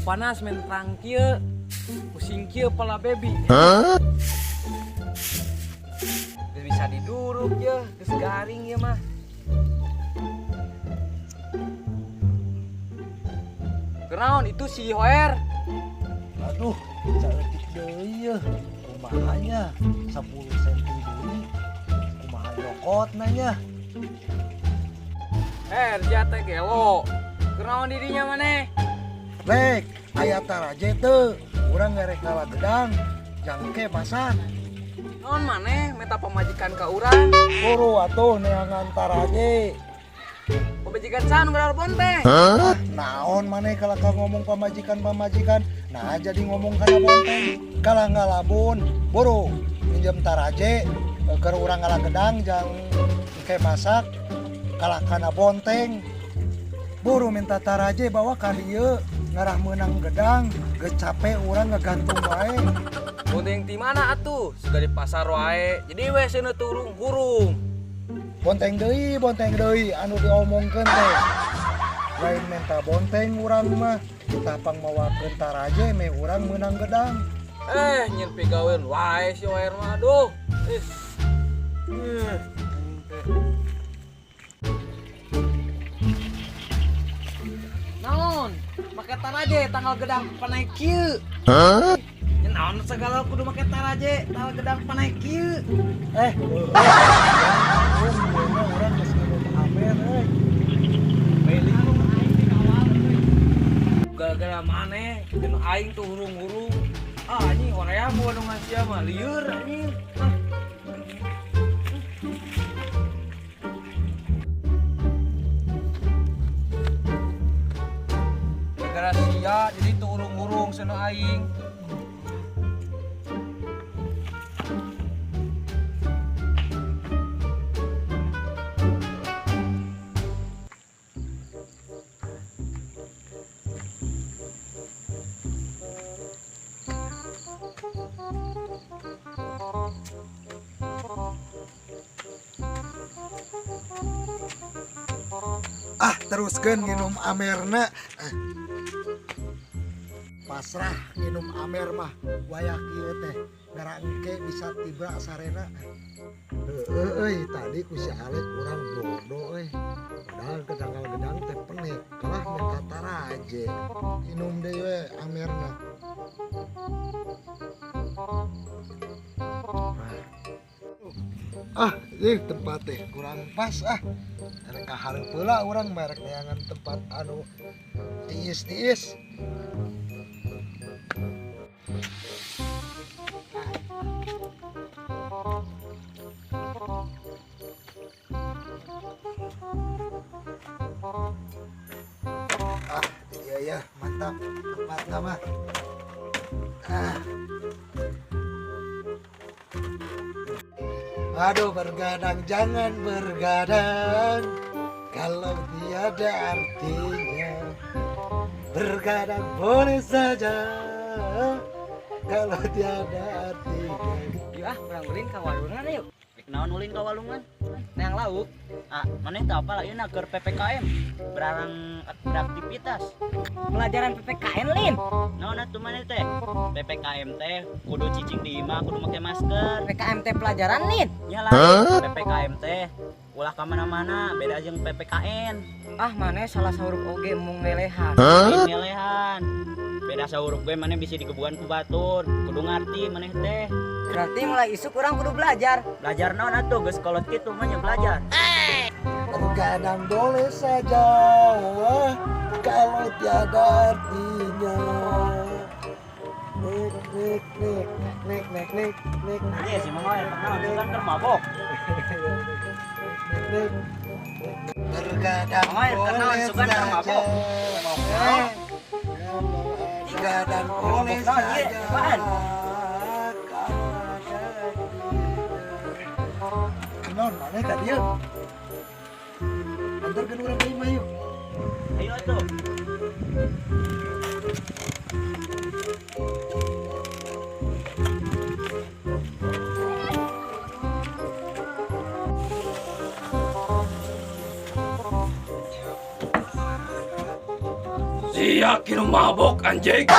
Panas mentrang kieu. Pusing kieu pala baby. Geus bisa diduruk ye, geus garing ye mah. Kenaon itu si Hoer? Aduh, saeutik deui yeuh. Kumaha nya? 10 cm deui. Kumaha nyokotna nya? Sia teh gelo. Kenaon didinya maneh? Lek, aya taraje teu. Urang ngerek ngala gedang, jangke masak. Naon maneh meta pamajikan ka urang? Buru atuh neangan taraje. Pamajikan saha nu ngaran bonteng? Ah, naon maneh kalau kau ngomong pamajikan-pamajikan, nah jadi ngomong kana bonteng. Kalah ngalabun, buru minjem taraje keur urang ngala gedang jang engke masak kalah kana bonteng. Buru minta taraje bawa ka dieu ngarah meunang gedang, geus capek urang ngegantung wae. Bonteng ti mana atuh? Suka di pasar wae. Jadi we seuneu turung hurung. Bonteng deui anu diomongkeun teh. Lain minta bonteng urang mah, kita pangmawakeun taraje me urang meunang gedang. Nyen pigaweun wae si Hoer mah aduh. Ih. Naon? Make taraje tanggal gedang panaik kieu. Nya naon segala kudu make taraje tanggal gedang panaik kieu. Urang geus nginum amer euy. Gara-gara maneh jeung aing tuh hurung-hurung. Ah anjing hoream nu sia mah lieur anjing. Ah. Gara-gara sia jadi tuh hurung-hurung cenah aing. Ah, teruskeun nginum amerna. Pasrah nginum amer mah wayah kieu teh ngara engke bisa tibra sarena. Heueuh euy, tadi ku si Alek urang bodoh euy. Padahal ke tanggal gedang teh penik, kalah minta taraje. Minum deui we amerna. Ah, ini tempat teh kurang pas ah. Rek kahareup heula urang merek neangan tempat anu tiis-tiis. Ah, iya ya, mantap tempatnya mah. Ah. Aduh, bergadang jangan bergadang kalau tiada artinya. Bergadang boleh saja kalau tiada artinya. Yuk ah, urang ulin ka walungan yuk. Rek naon ulin ka walungan? Neang lauk. Ah, maneh teu apal ayeuna keur PPKM berarang beraktivitas. Pelajaran PPKN lin. Naon atuh maneh teh? PPKM teh kudu cicing di imah, kudu make masker. PPKM teh pelajaran lin. Nya lain, PPKM teh ulah ka mana-mana, beda jeung PPKN. Ah, maneh salah sahurup oge mung lelehan. Lain ngelehan. Beda sahurup ge maneh bisa digebugan ku batur, kudu ngarti maneh teh. Berarti mulai isuk urang kudu belajar. Belajar naon atuh geus kolot kitu mah nya belajar. Terkadang boleh saja kalau tiada artinya. Nek nek nek nek nek nek nek. Iya sih mah yang kenal kan keur mabok. Nek. Terkadang Mama, yang kenal boleh sugan keur saja. mabok. Terkadang boleh Mabok naon, ieu? saja. Apaan? Kenaon maneh ka dieu? Antarkeun urang ka imah yuk. Ayo atuh. Si Sia kinu mabok, anjing.